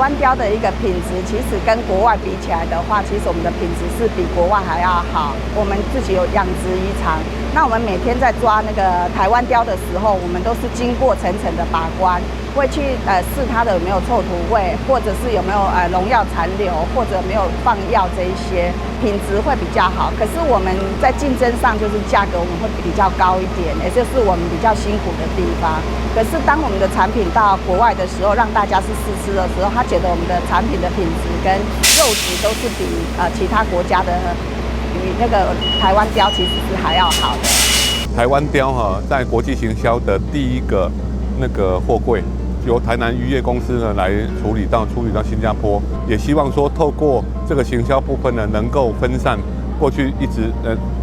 灣鯛的一個品質，其實跟國外比起來的話，其實我們的品質是比國外還要好。我們自己有養殖漁場，那我們每天在抓那個台灣鯛的時候，我們都是經過層層的把關，會去試它的有沒有臭土味，或者是有沒有農藥殘留，或者沒有放藥這一些，品質會比較好。可是我們在競爭上，就是價格我們會比較高一點，也就是我們比較辛苦的地方。可是當我們的產品到國外的時候，讓大家去試吃的時候，他覺得我們的產品的品質跟肉質都是比其他國家的比那個台灣鯛其實是還要好的。台灣鯛哈，在國際行銷的第一個那個貨櫃，由台南漁業公司呢來處理到新加坡，也希望說透過這個行銷部分呢，能夠分散過去一直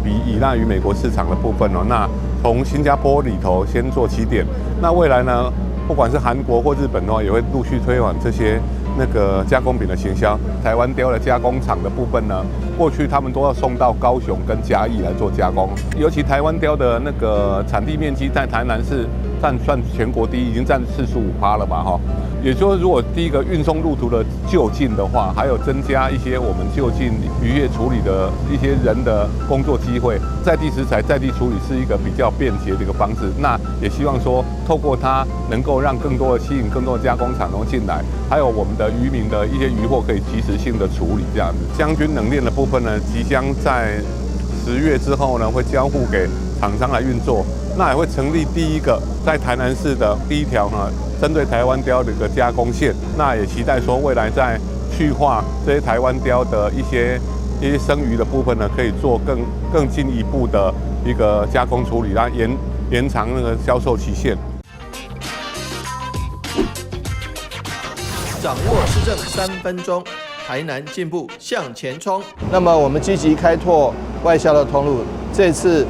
比依賴於美國市場的部分哦。那從新加坡裡頭先做起點，那未來呢，不管是韓國或日本的話，也會陸續推廣這些那個加工品的行銷。台灣鯛的加工廠的部分呢，過去他們都要送到高雄跟嘉義來做加工，尤其台灣鯛的那個產地面積在台南是佔算全國第一，已經佔45%了吧，哈。也就是如果第一個運送路途的就近的話，還有增加一些我們就近漁業處理的一些人的工作機會，在地食材在地處理是一個比較便捷的一個方式。那也希望說透過它能夠讓更多的吸引更多的加工廠能進來，還有我們的漁民的一些漁獲可以及時性的處理這樣子。將軍冷鏈的部分呢，即將在10月之後呢，會交付給廠商來運作。那也會成立第一個在台南市的第一條哈，針對台灣鯛的一個加工線。那也期待說未來在去化這些台灣鯛的一些生魚的部分呢，可以做更進一步的一個加工處理，來延長那個銷售期限。掌握市政3分鐘，台南進步向前衝。那麼我們積極開拓外銷的通路，這次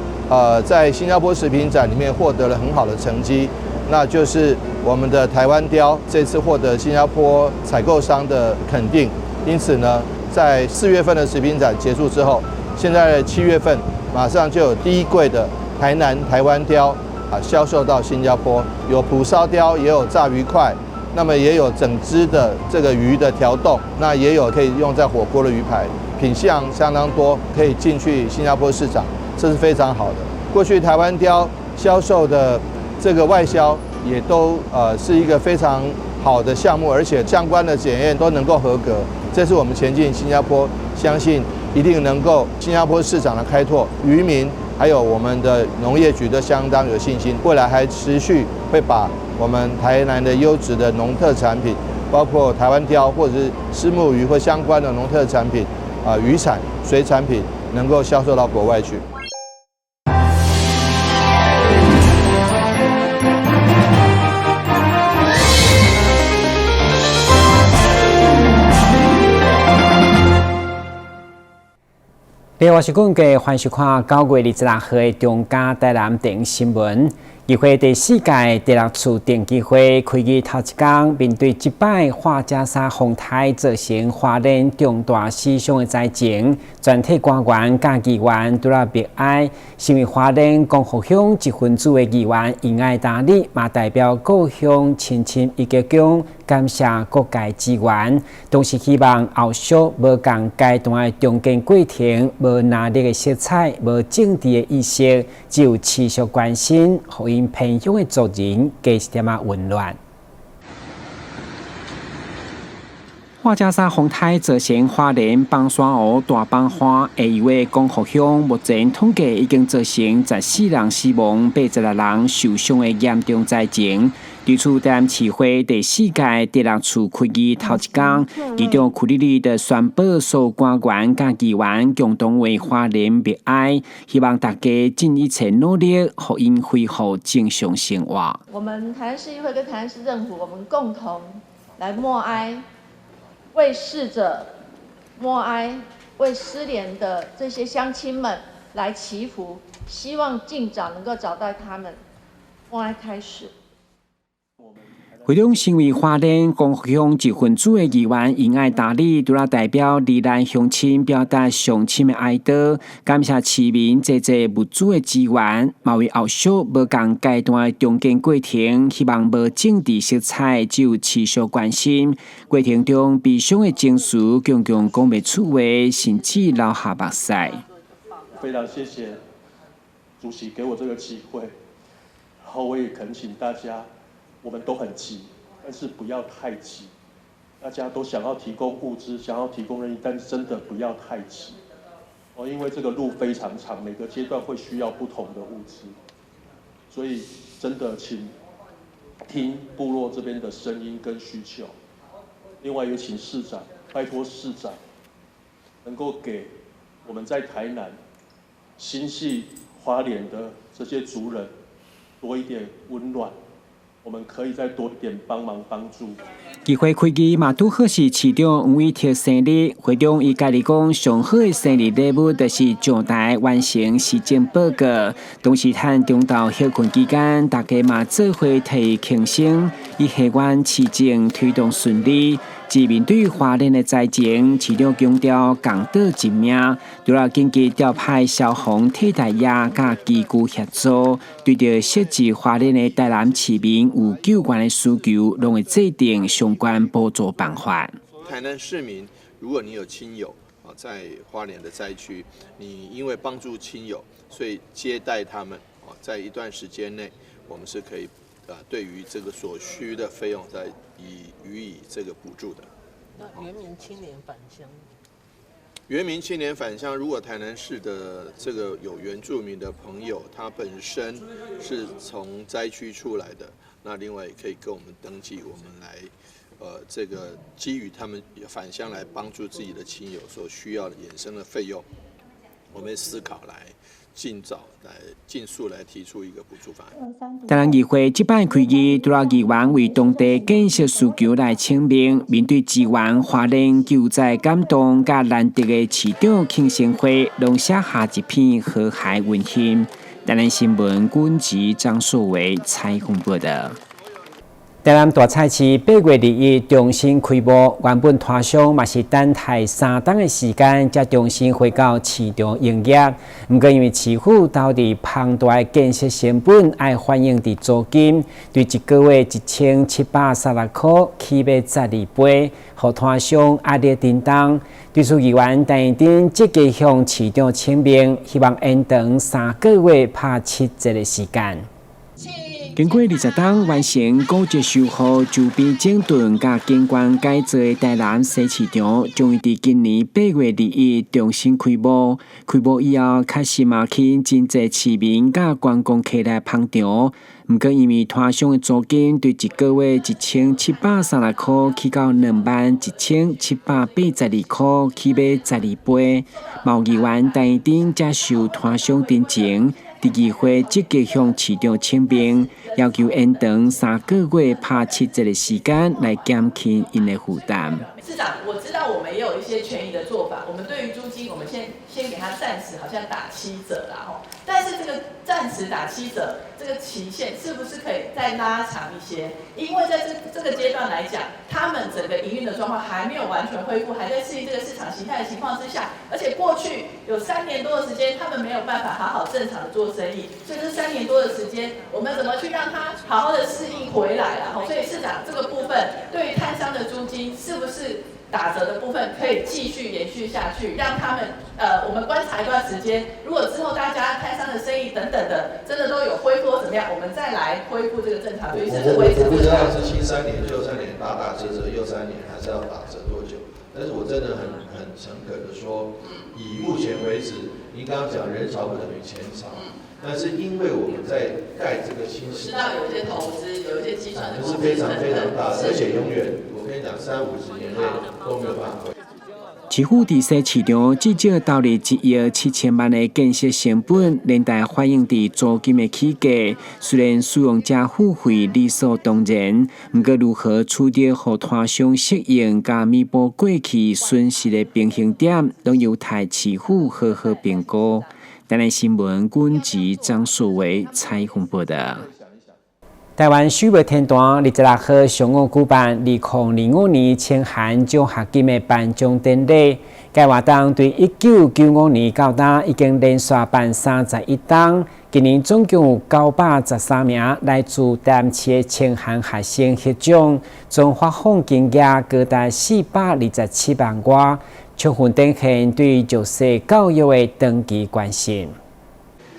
在新加坡食品展裡面獲得了很好的成績，那就是我們的台灣鯛這次獲得新加坡採購商的肯定，因此呢，在4月份的食品展結束之後，現在7月份馬上就有第一櫃的台南台灣鯛啊銷售到新加坡，有蒲燒鯛，也有炸魚塊，那麼也有整隻的這個魚的調凍，那也有可以用在火鍋的魚排，品項相當多，可以進去新加坡市場。這是非常好的。過去台灣鯛銷售的這個外銷也都是一個非常好的項目，而且相關的檢驗都能夠合格。這是我們前進新加坡，相信一定能夠新加坡市場的開拓，漁民還有我們的農業局都相當有信心。未來還持續會把我們台南的優質的農特產品，包括台灣鯛或者是虱目魚或相關的農特產品啊，漁產、水產品能夠銷售到國外去。另外是根據歡迎收看9月26號的中嘉台南電新聞。議會第四屆第六次定期會開議頭一工，面對這擺樺姐沙風颱造成花蓮重大死傷的災情，全體官員佮議員拄來默哀。身為花蓮光復鄉一分子的議員殷愛達里，嘛代表故鄉深深一鞠躬，感謝各界支援，同時希望後續無仝階段的重建過程，無藍綠的色彩，無政治的意識，只有持續關心，予𪜶偏鄉的族人加一點仔溫暖。樺姐沙風颱造成花蓮枋山湖大崩岸，下游的光復鄉目前統計已經造成14人死亡、86人受傷的嚴重災情。對此，台南市會第四屆第六次開議頭一工，議長屈里里就宣布所有官員佮議員共同為花蓮默哀，希望大家盡一切努力，予𪜶恢復正常生活。我們台南市議會跟台南市政府，我們共同來默哀。為逝者默哀，為失聯的這些鄉親們來祈福，希望盡早能夠找到他們。默哀開始。會長身為花蓮光復鄉一份子的議員，英愛達里除了代表罹難鄉親表達上深的哀悼，感謝市民濟濟物資的支援，嘛為後續無仝階段的重建過程，希望無政治色彩，只有持續關心。過程中悲傷的情緒，強強講袂出話，甚至流下目屎。非常謝謝主席給我這個機會，然後我也懇請大家，我們都很急，但是不要太急。大家都想要提供物資，想要提供人力，但是真的不要太急。哦，因為這個路非常長，每個階段會需要不同的物資，所以真的請聽部落這邊的聲音跟需求。另外也請市長，拜託市長能夠給我們在台南心繫花蓮的這些族人多一點溫暖。我們可以再多一點幫忙幫助。議會開議嘛，拄好是市長黃偉哲生日，會長伊家己講，上好的生日禮物就是上台完成施政報告。同時，趁中晝歇睏期間，大家嘛做伙替伊慶生，伊希望市政推動順利。至面對花蓮的災情，市長強調共島一命，除了緊急調派消防替代役佮機具協助，對著設置花蓮的台南市民有救援的需求，攏會制定相關補助辦法。台南市民，如果你有親友啊在花蓮的災區，你因為幫助親友，所以接待他們啊，在一段時間內，我們是可以啊對於這個所需的費用，再以予以這個補助的。那原民青年返鄉，原民青年返鄉，如果台南市的這個有原住民的朋友，他本身是從災區出來的，那另外也可以跟我們登記，我們來，這個基於他們返鄉來幫助自己的親友所需要的衍生的費用，我們思考來盡早來盡速來提出一個補助方案。台南議會這擺開議，除了議員為當地建設需求來請命，面對支援花蓮救災感動，佮難得的市長慶生會，攏寫下一篇和諧溫馨。台南新聞軍籍張碩偉採訪報道。台南大菜市8月21重新開幕，原本攤商嘛是等待3冬的時間，才重新回到市場營業。毋過因為市府投入龐大的建設成本，愛反映佇租金，對一個月1736箍起碼12倍，予攤商壓力沉重。對此，議員陳彥珍積極向市長請命，希望延長3個月拍7折的時間。經過20冬完成古蹟修復、周邊整頓佮景觀改造的台南西市場，終於佇今年8月21重新開幕。開幕以後，確實嘛吸引真濟市民佮觀光客來捧場。毋過，因為攤商的租金對一個月1736箍起到21,782箍，起碼12倍。嘛議員陳彥珍才受攤商陳情，佇議會積極向市長請命，要求延長3個月拍7折的時間來減輕𪜶的負擔。市長，我知道我們也有一些權宜的做法，我們對於租金，我們先給他暫時好像打7折啦，吼。但是這個暫時打七折，這個期限是不是可以再拉長一些？因為在這個階段來講，他們整個營運的狀況還沒有完全恢復，還在適應這個市場形態的情況之下，而且過去有3年多的時間，他們沒有辦法好好正常的做生意，所以這三年多的時間，我們怎麼去讓他好好的適應回來啦？所以市長這個部分對於攤商的租金是不是打折的部分可以繼續延續下去，讓他們我們觀察一段時間，如果之後大家攤商的生意等等的，真的都有恢復或怎麼樣，我們再來恢復這個正常，所以是維持。我不知道是7-3年、6-3年打折折又三年，還是要打折多久？但是我真的很誠懇的說，以目前為止，您剛剛講人潮不等於錢潮，但是因為我們在蓋這個新市，知道有些投資，有一些計算的，是非常非常大，而且永遠，我跟你講，三五十年內都沒有辦法。市府佇西市場至少投入1億7千萬的建設成本，連帶反映佇租金的起價。雖然使用者付費理所當然，毋過如何取得予攤商適應佮彌補過去損失的平衡點，攏有待市府好好評估。台南新聞，軍籍張淑維採訪報道。台灣守廟天壇26號上午舉辦2025年清寒獎學金的頒獎典禮。該活動對1995年到今已經連續辦31冬，今年總共有913名來自台南市的清寒學生獲獎，總發放金額高達427萬外，充分展現對弱勢教育的長期關心。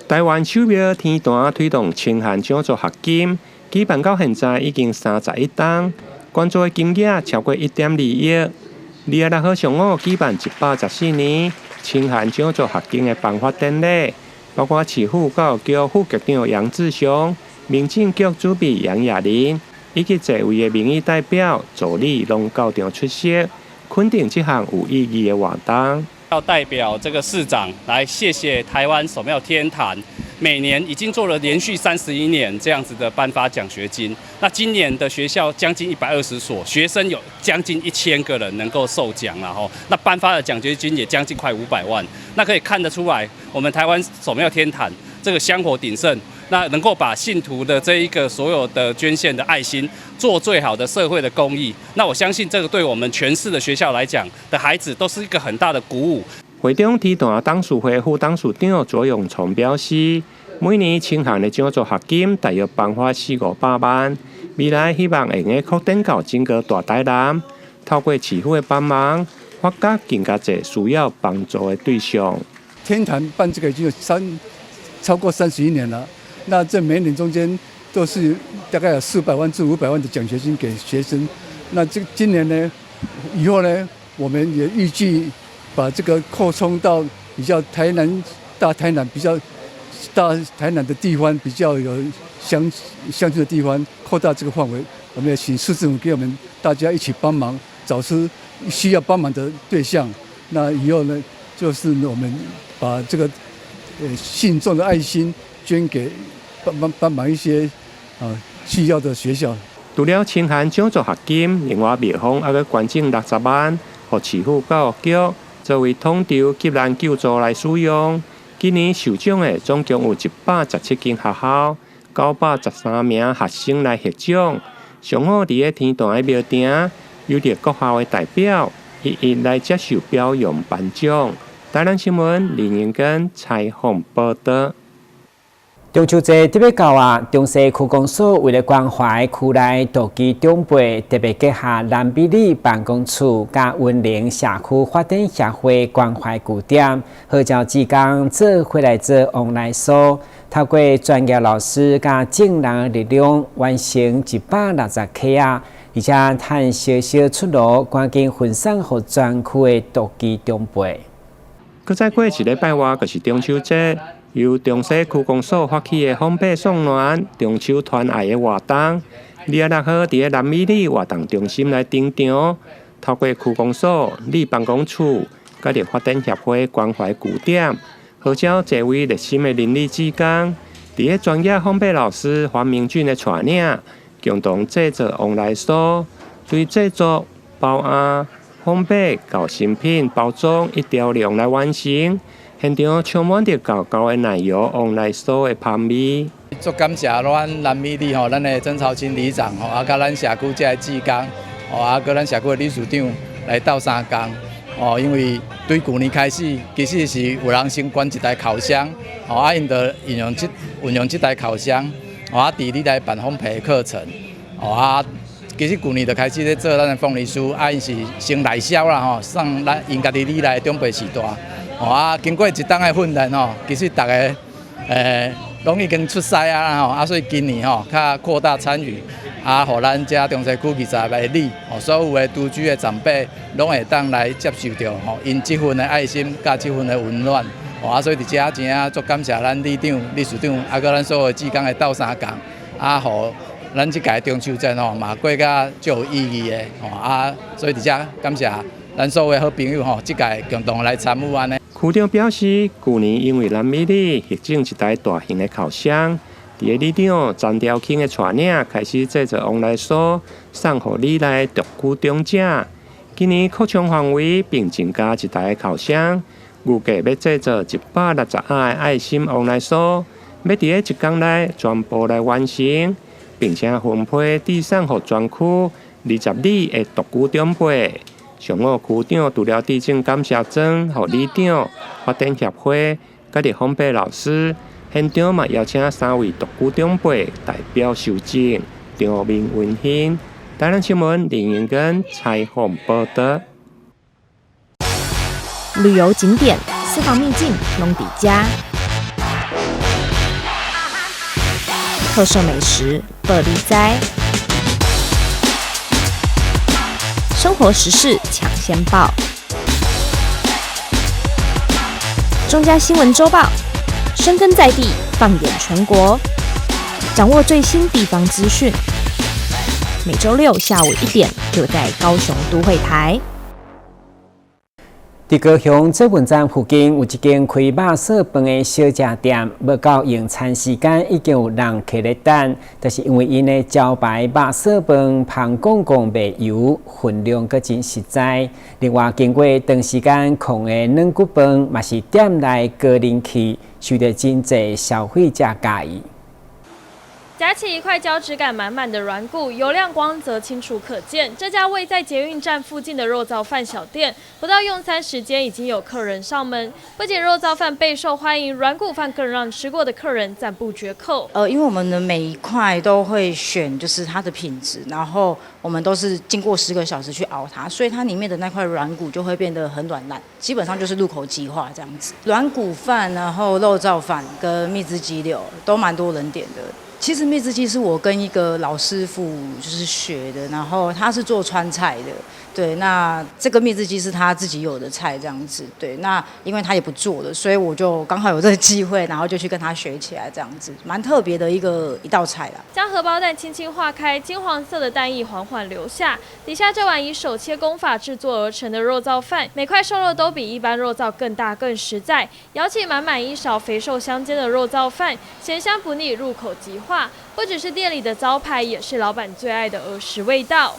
台灣守廟天壇推動清寒獎助學金，舉辦到現在已經31冬，捐助的金額超過1.2億。26號上午舉辦114年清寒獎助學金的頒發典禮，包括市府教育局副局長楊志雄、民政局主秘楊雅琳以及濟位的民意代表助理攏到場出席，肯定這項有意義的活動。要代表這個市長來謝謝台灣守廟天壇，每年已經做了連續31年這樣子的頒發獎學金。那今年的學校將近120所，學生有將近1000個人能夠受獎了吼。那頒發的獎學金也將近快500萬。那可以看得出來，我們台灣守廟天壇這個香火鼎盛，那能夠把信徒的這一個所有的捐獻的愛心，做最好的社會的公益。那我相信這個對我們全市的學校來講的孩子，都是一個很大的鼓舞。會長天壇董事會副董事長卓永松表示，每年清寒的獎助學金大約頒發四五百萬，未來希望會用擴展到整個大台南，透過市府的幫忙，發給更加濟需要幫助的對象。天壇辦這個已經有超過31年了，那這每年中間都是大概有400萬至500萬的獎學金給學生。那這今年呢，以後呢，我們也預計把這個擴充到比較台南大台南比較大台南的地方，比較有鄉村的地方，擴大這個範圍。我們也請市政府給我們大家一起幫忙，找出需要幫忙的對象。那以後呢，就是我們把這個信眾的愛心捐給幫忙一些需要的學校。除了清寒獎助學金，另外廟方還閣捐贈60萬，予市府教育局作為統籌急難救助來使用。今年受獎的總共有117間學校，913名學生來獲獎。上午佇咧天壇的廟埕，由著各校的代表一一來接受表揚頒獎。台南新聞林英根採訪報導。中秋節特別到啊！中西區公所為了關懷區內獨居長輩，特別結合南美里辦公處佮雲林社區發展協會關懷據點，號召志工做伙來做旺來酥，透過專業老師佮眾人的力量，完成160克仔，而且趁燒燒出爐，趕緊分送予全區的獨居長輩。閣再過一禮拜外，就是中秋節。由中西區公所發起的烘焙送暖中秋團愛的活動，26號佇咧南美里活動中心來登場。透過區公所、里辦公處、佮著發展協會關懷據點，號召濟位熱心的鄰里志工，佇咧專業烘焙老師黃明俊的帶領，共同製作旺來酥，對製作、包餡、烘焙到成品包裝一條龍來完成。現場充滿著厚厚的奶油旺來酥的香味。足感謝咱南美里吼，咱的曾朝清里長吼，啊，佮咱社區這个志工，吼，啊，佮咱社區的理事長來鬥相共，哦，因為對舊年開始，其實是有人先捐一台烤箱，吼，啊，𪜶就運用這台烤箱，吼，啊，佇里來辦烘焙課程，吼，啊，其實舊年就開始咧做咱的鳳梨酥，啊，𪜶是先內銷啦吼，送咱𪜶家己里內長輩序大。吼啊，經過一冬的訓練吼，其實逐个攏已經出師啊吼，啊，所以今年吼較擴大參與，啊，予咱遮中西區20個里，吼，所有的獨居的長輩攏會當來接受著吼，𪜶這份的愛心佮這份的溫暖，吼啊，所以佇遮真正足感謝咱里長、理事長，啊，佮咱所有志工的鬥相共，啊，予咱這屆中秋節吼嘛過甲足有意義的，吼啊，所以佇遮感謝咱所有的好朋友吼，這屆共同來參與按呢。區長表示，舊年因為南美里獲贈一台大型的烤箱，佇咧里長張兆慶的帶領開始製作旺來酥，送予里內獨居長者。今年擴充範圍，並增加一台烤箱，預計欲製作160盒的愛心旺來酥，欲佇咧一工內全部來完成。並且分批遞送予全區20里的獨居長輩。上午區長除了致贈感謝狀予里長、發展協會、佮日方伯老師，現場嘛邀請三位獨居長輩代表受贈，場面溫馨。台南新聞林英根採訪報道。旅遊景點、私房秘境攏佇遮，特色美食報你知，生活時事搶先報，中嘉新聞週報，深耕在地，放眼全國，掌握最新地方資訊。每週六下午1點，就在高雄都會台。佇高雄捷運站附近有一間開肉燥飯的小食店，無到用餐時間已經有人客咧等，但是因為𪜶的招牌肉燥飯芳公公袂油，份量閣真實在。另外，經過長時間囥的軟骨飯，嘛是店內高人氣，受著真濟消費者佮意。夾起一塊膠質感滿滿的軟骨，油亮光澤清楚可見。這家位在捷運站附近的肉燥飯小店，不到用餐時間已經有客人上門。不僅肉燥飯備受歡迎，軟骨飯更讓吃過的客人讚不絕口。因為我們的每一塊都會選，就是它的品質，然後我們都是經過10個小時去熬它，所以它裡面的那塊軟骨就會變得很軟爛，基本上就是入口即化這樣子。軟骨飯，然後肉燥飯跟蜜汁雞柳都蠻多人點的。其實蜜汁雞是我跟一個老師傅就是學的，然後他是做川菜的，對，那這個蜜汁雞是他自己有的菜這樣子，對，那因為他也不做了，所以我就剛好有這個機會，然後就去跟他學起來這樣子，蠻特別的一道菜啦。將荷包蛋輕輕化開，金黃色的蛋液緩緩流下，底下這碗以手切工法製作而成的肉燥飯，每塊瘦肉都比一般肉燥更大更實在，舀起滿滿一勺肥瘦相間的肉燥飯，鹹香不膩，入口即化。不只是店裡的招牌，也是老闆最愛的兒時味道。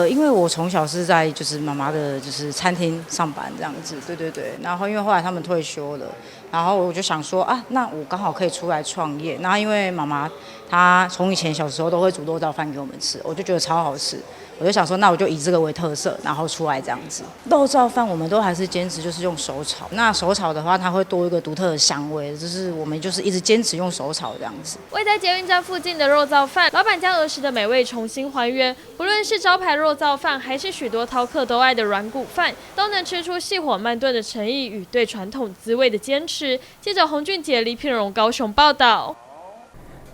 因為我從小是在就是媽媽的，就是餐廳上班這樣子，對對對。然後因為後來他們退休了，然後我就想說啊，那我剛好可以出來創業。那因為媽媽她從以前小時候都會煮肉燥飯給我們吃，我就覺得超好吃。我就想說，那我就以這個為特色，然後出來這樣子。肉燥飯我們都還是堅持就是用手炒，那手炒的話，它會多一個獨特的香味，就是我們就是一直堅持用手炒這樣子。位在捷運站附近的肉燥飯，老闆將兒時的美味重新還原。不論是招牌肉燥飯，還是許多饕客都愛的軟骨飯，都能吃出細火慢燉的誠意與對傳統滋味的堅持。記者洪俊杰、李品榮高雄報道。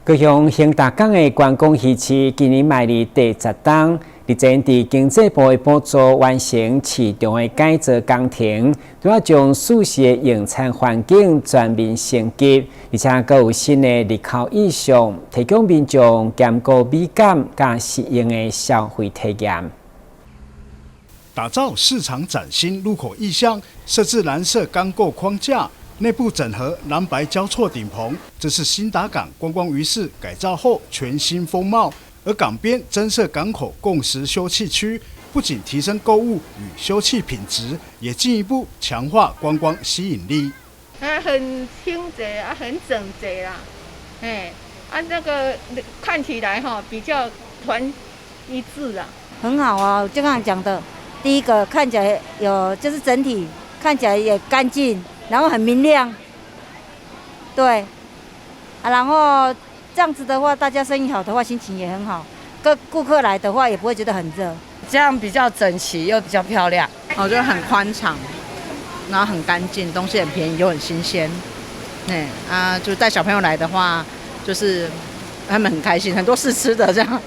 高雄興達港的觀光魚市今年邁入第十冬，日前佇經濟部的補助完成市場的改造工程，除了將舒適的用餐環境全面升級，而且閣有新的入口意象，提供民眾兼顧美感佮實用的消費體驗。打造市場嶄新入口意象，設置藍色鋼構框架。內部整合藍白交錯頂棚，這是興達港觀光魚市改造後全新風貌。而港邊增設港口共食休憩區，不僅提升購物與休憩品質，也進一步強化觀光吸引力。啊，很清潔啊，很整潔啦，哎，啊，那個看起來哈比較團一致啊。很好啊，就剛才講的，第一個看起來有，就是整體看起來也乾淨。然後很明亮，對，啊，然後這樣子的話，大家生意好的話，心情也很好。各顧客來的話，也不會覺得很熱。這樣比較整齊又比較漂亮。我覺得很寬敞，然後很乾淨，東西很便宜又很新鮮。對啊，就帶小朋友來的話，就是他們很開心，很多試吃的這樣。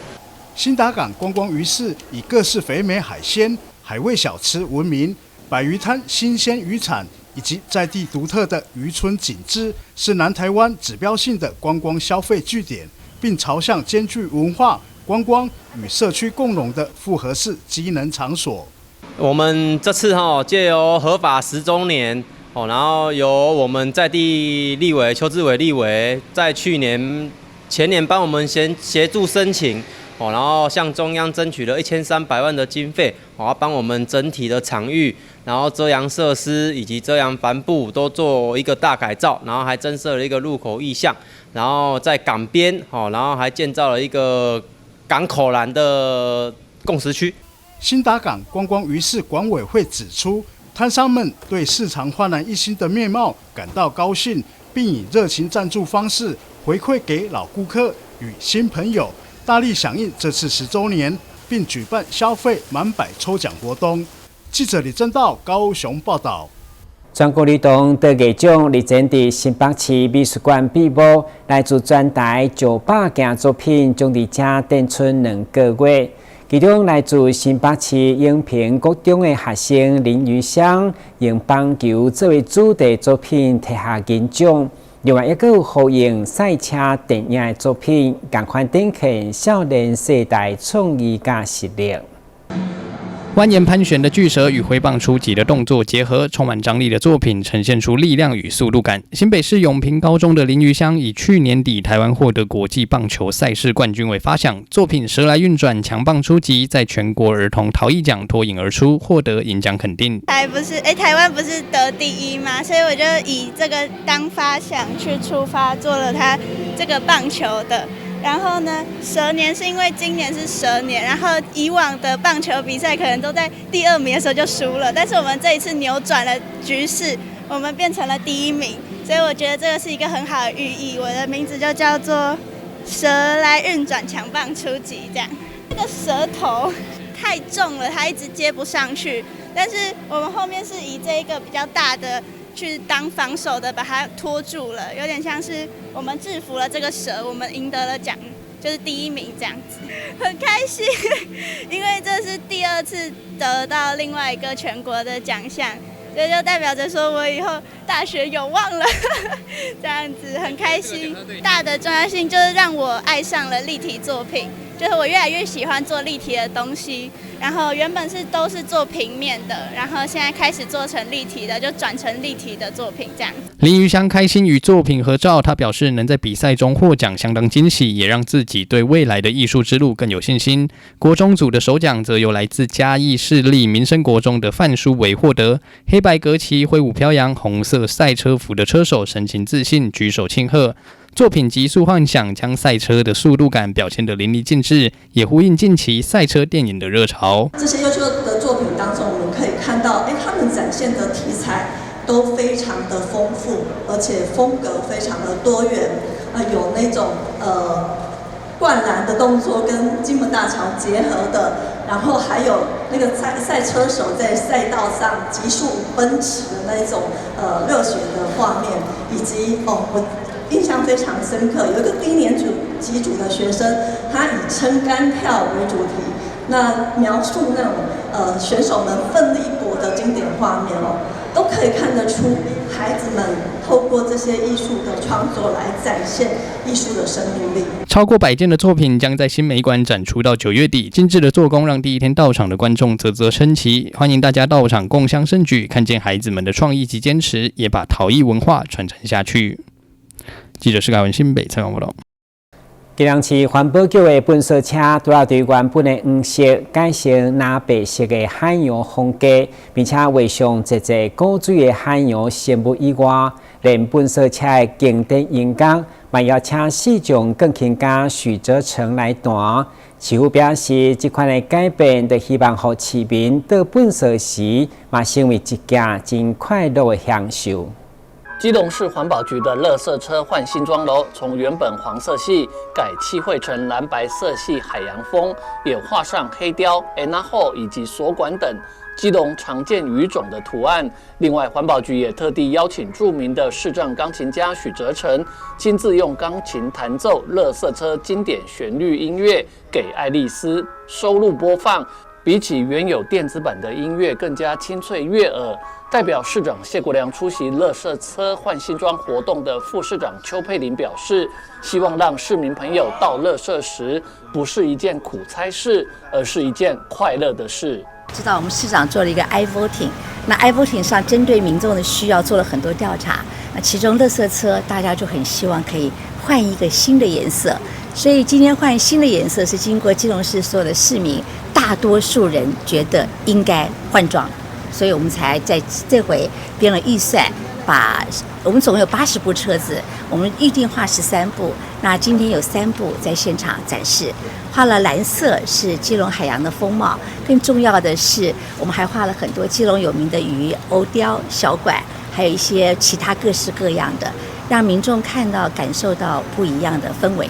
興達港觀光魚市以各式肥美海鮮、海味小吃聞名，百餘攤新鮮魚產。以及在地獨特的漁村景致，是南台灣指標性的觀光消費據點，並朝向兼具文化、觀光與社區共融的複合式機能場所。我們這次哈借由合法10週年哦，然後由我們在地立委邱志偉立委在去年、前年幫我們先協助申請。哦，然後向中央爭取了1300萬的經費，哦，幫我們整體的場域，然後遮陽設施以及遮陽帆布都做一個大改造，然後還增設了一個入口意象，然後在港邊，哦，然後還建造了一個港口藍的共識區。興達港觀光漁市管委會指出，攤商們對市場煥然一新的面貌感到高興，並以熱情贊助方式回饋給老顧客與新朋友，大力響應這次10週年，並舉辦消費滿百抽獎活動。記者李正道高雄報道。全國兒童得藝獎日前佇新北市美術館閉幕，來自全台900件作品將佇遮展出2個月。其中來自新北市永平國中的學生林余香，用棒球作為主題作品提下銀獎。另外，抑閣有呼應賽車電影的作品，仝款展現少年世代創意佮實力。蜿蜒盤旋的巨蛇與揮棒出擊的動作結合，充滿張力的作品呈現出力量與速度感。新北市永平高中的林余香以去年底台灣獲得國際棒球賽事冠軍為發想，作品《蛇來運轉，強棒出擊》在全國兒童陶藝獎脫穎而出，獲得銀獎肯定。台不是哎，台灣不是得第一嗎？所以我就以這個當發想去出發，做了他這個棒球的。然後呢，蛇年是因為今年是蛇年，然後以往的棒球比賽可能都在第二名的時候就輸了，但是我們這一次扭轉了局勢，我們變成了第一名，所以我覺得這個是一個很好的寓意。我的名字就叫做蛇來運轉，強棒出擊，這樣。這個蛇頭太重了，它一直接不上去，但是我們後面是以這一個比較大的去當防守的，把它拖住了，有點像是我們制服了這個蛇，我們贏得了獎，就是第一名這樣子，很開心，因為這是第二次得到另外一個全國的獎項，這就代表着說我以後大學有望了，這樣子很開心。大的重要性就是讓我愛上了立體作品，就是我越來越喜歡做立體的東西。然後原本是都是做平面的，然後現在開始做成立體的，就轉成立體的作品這樣。林余香開心與作品合照，她表示能在比賽中獲獎相當驚喜，也讓自己對未來的藝術之路更有信心。國中組的首獎則由來自嘉義市立民生國中的范書維獲得，黑白格旗揮舞飄揚，紅色賽車服的車手神情自信，舉手慶賀。作品《極速幻想》將賽車的速度感表現得淋漓盡致，也呼應近期賽車電影的熱潮。這些優秀的作品當中，我們可以看到，哎，他們展現的題材都非常的豐富，而且風格非常的多元。啊，有那種灌籃的動作跟金門大橋結合的，然後還有那個賽車手在賽道上急速奔馳的那種熱血的畫面，以及哦我印象非常深刻，有一個低年級組的學生，他以撐桿跳為主題，那描述那種選手們奮力一搏的經典畫面哦，都可以看得出孩子們透過這些藝術的創作來展現藝術的生命力。超過100件的作品將在新美館展出到9月底，精緻的做工讓第一天到場的觀眾嘖嘖稱奇。歡迎大家到場共襄盛舉，看見孩子們的創意及堅持，也把陶藝文化傳承下去。記者施凱文新北採訪報道。基隆市環保局的糞掃車拄仔對原本的黃色改成藍白色的海洋風格，並且畫上濟濟古錐的海洋生物以外，連糞掃車的經典音樂，嘛邀請視障鋼琴家許哲成來彈。市府表示，這款的改變，就希望予市民倒糞掃時，嘛成為一件真快樂的享受。基隆市環保局的垃圾車換新裝囉，從原本黃色系改漆繪成藍白色系海洋風，也畫上黑鯛、緣仔虎以及鎖管等基隆常見魚種的圖案。另外，環保局也特地邀請著名的視障鋼琴家許哲成，親自用鋼琴彈奏垃圾車經典旋律音樂給愛麗絲收錄播放。比起原有電子版的音樂更加清脆悅耳。代表市長謝國樑出席垃圾車換新裝活動的副市長邱佩玲表示，希望讓市民朋友倒垃圾時，不是一件苦差事，而是一件快樂的事。知道我們市長做了一個 i-voting，那 i-voting 上針對民眾的需要做了很多調查，那其中垃圾車大家就很希望可以換一個新的顏色。所以今天換新的顏色，是經過基隆市所有的市民，大多數人覺得應該換裝，所以我們才在這回編了預算，把我們總共有80部車子，我們預定畫13部，那今天有3部在現場展示，畫了藍色是基隆海洋的風貌，更重要的是，我們還畫了很多基隆有名的魚，歐鯛、小管，還有一些其他各式各樣的，讓民眾看到、感受到不一樣的氛圍。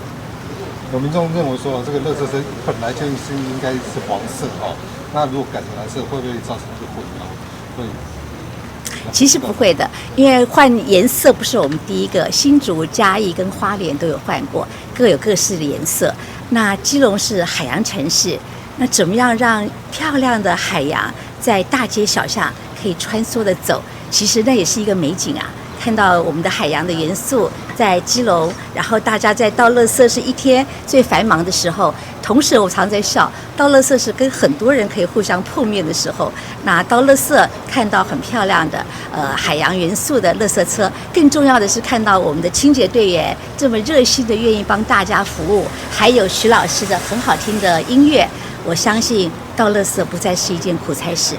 有民眾認為說，這個垃圾車本來就是應該是黃色哦，那如果改成藍色，會不會造成一個混淆？會？其實不會的，因為換顏色不是我們第一個，新竹、嘉義跟花蓮都有換過，各有各式的顏色。那基隆是海洋城市，那怎麼樣讓漂亮的海洋在大街小巷可以穿梭的走？其實那也是一個美景啊。看到我們的海洋的元素在基隆，然後大家在倒垃圾是一天最繁忙的時候。同時，我常在笑，倒垃圾是跟很多人可以互相碰面的時候。那倒垃圾看到很漂亮的海洋元素的垃圾車，更重要的是看到我們的清潔隊員這麼熱心的願意幫大家服務，還有徐老師的很好聽的音樂，我相信倒垃圾不再是一件苦差事。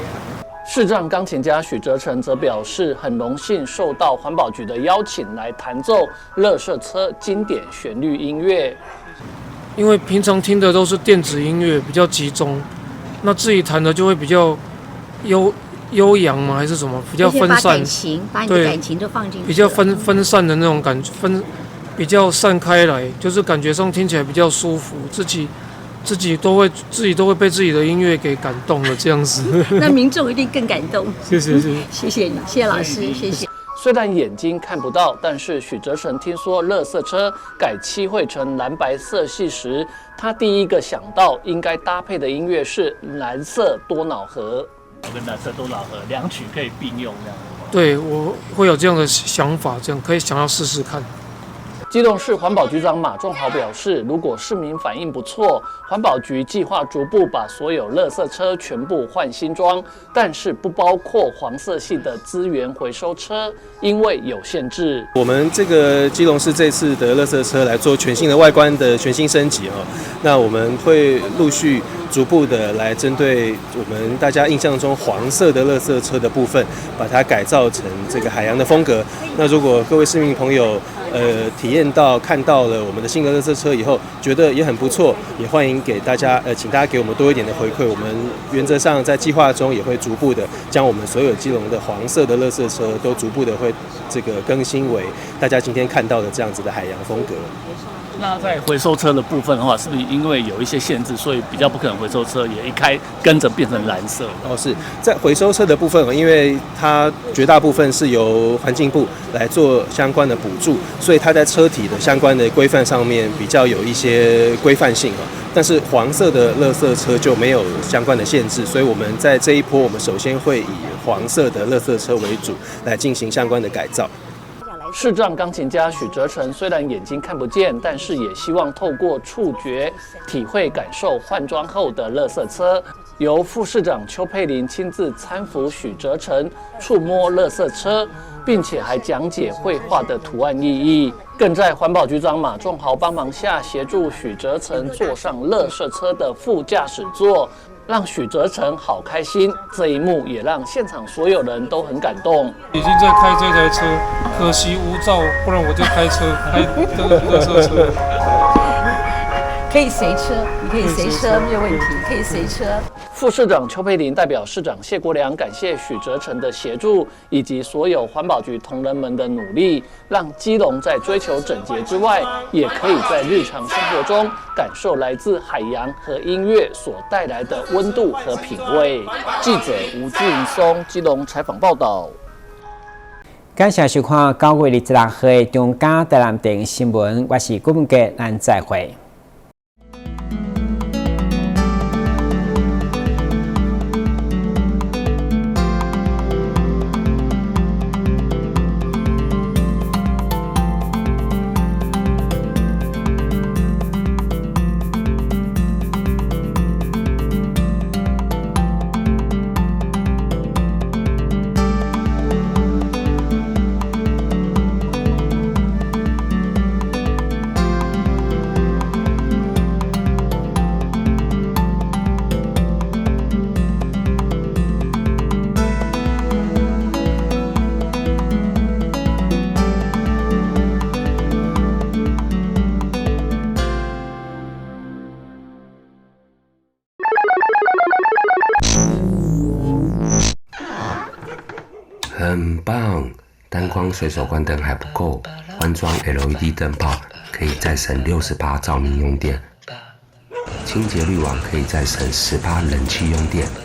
視障鋼琴家許哲成則表示，很榮幸受到環保局的邀請來彈奏垃圾車經典旋律音樂。因為平常聽的都是電子音樂，比較集中，那自己彈的就會比較悠悠揚嗎？還是什麼？比較分散。把感情，把你的感情都放進去。比較分散的那種感覺，比較散開來，就是感覺上聽起來比較舒服，自己都會被自己的音樂給感動了，這樣子。那民眾一定更感動。謝謝謝謝，謝謝你，謝謝老師，謝謝。雖然眼睛看不到，但是許哲成聽說垃圾車改漆繪成藍白色系時，他第一個想到應該搭配的音樂是藍色多瑙河。跟藍色多瑙河兩曲可以並用，這樣。對，我會有這樣的想法，這樣可以想要試試看。基隆市環保局長馬仲豪表示，如果市民反應不錯，環保局計劃逐步把所有垃圾車全部換新裝，但是不包括黃色系的資源回收車，因為有限制。我們這個基隆市這次的垃圾車來做全新的外觀的全新升級哦，那我們會陸續逐步的來針對我們大家印象中黃色的垃圾車的部分，把它改造成這個海洋的風格。那如果各位市民朋友，體驗到看到了我們的新的垃圾車以後，覺得也很不錯，也歡迎給大家，請大家給我們多一點的回饋。我們原則上在計劃中也會逐步的將我們所有基隆的黃色的垃圾車都逐步的會這個更新為大家今天看到的這樣子的海洋風格。那在回收車的部分的話，是不是因為有一些限制，所以比較不可能回收車也一開跟着變成藍色？哦，是在回收車的部分，因為它絕大部分是由環境部來做相關的補助，所以它在車體的相關的規範上面比較有一些規範性啊。但是黃色的垃圾車就沒有相關的限制，所以我們在這一波，我們首先會以黃色的垃圾車為主來進行相關的改造。視障鋼琴家許哲成雖然眼睛看不見，但是也希望透過觸覺體會感受換裝後的垃圾車。由副市長邱佩玲親自攙扶許哲成觸摸垃圾車，並且還講解繪畫的圖案意義。更在環保局長馬仲豪幫忙下，協助許哲成坐上垃圾車的副駕駛座，讓許哲成好開心。這一幕也讓現場所有人都很感動。已經在開這台車，可惜無照，不然我就開車開這個垃圾車。可以隨車，你可以隨車，沒有問題，可以隨車。副市長邱佩玲代表市長謝國樑感謝許哲成的協助，以及所有環保局同仁們的努力，讓基隆在追求整潔之外，也可以在日常生活中感受來自海洋和音樂所帶來的溫度和品味。記者吳俊松基隆採訪報道。感謝收看9月26號的中嘉台南電新聞，我是郭文傑，咱再會。隨手關燈還不夠，換裝 LED 燈泡可以再省60%照明用電，清潔濾網可以再省10%冷氣用電。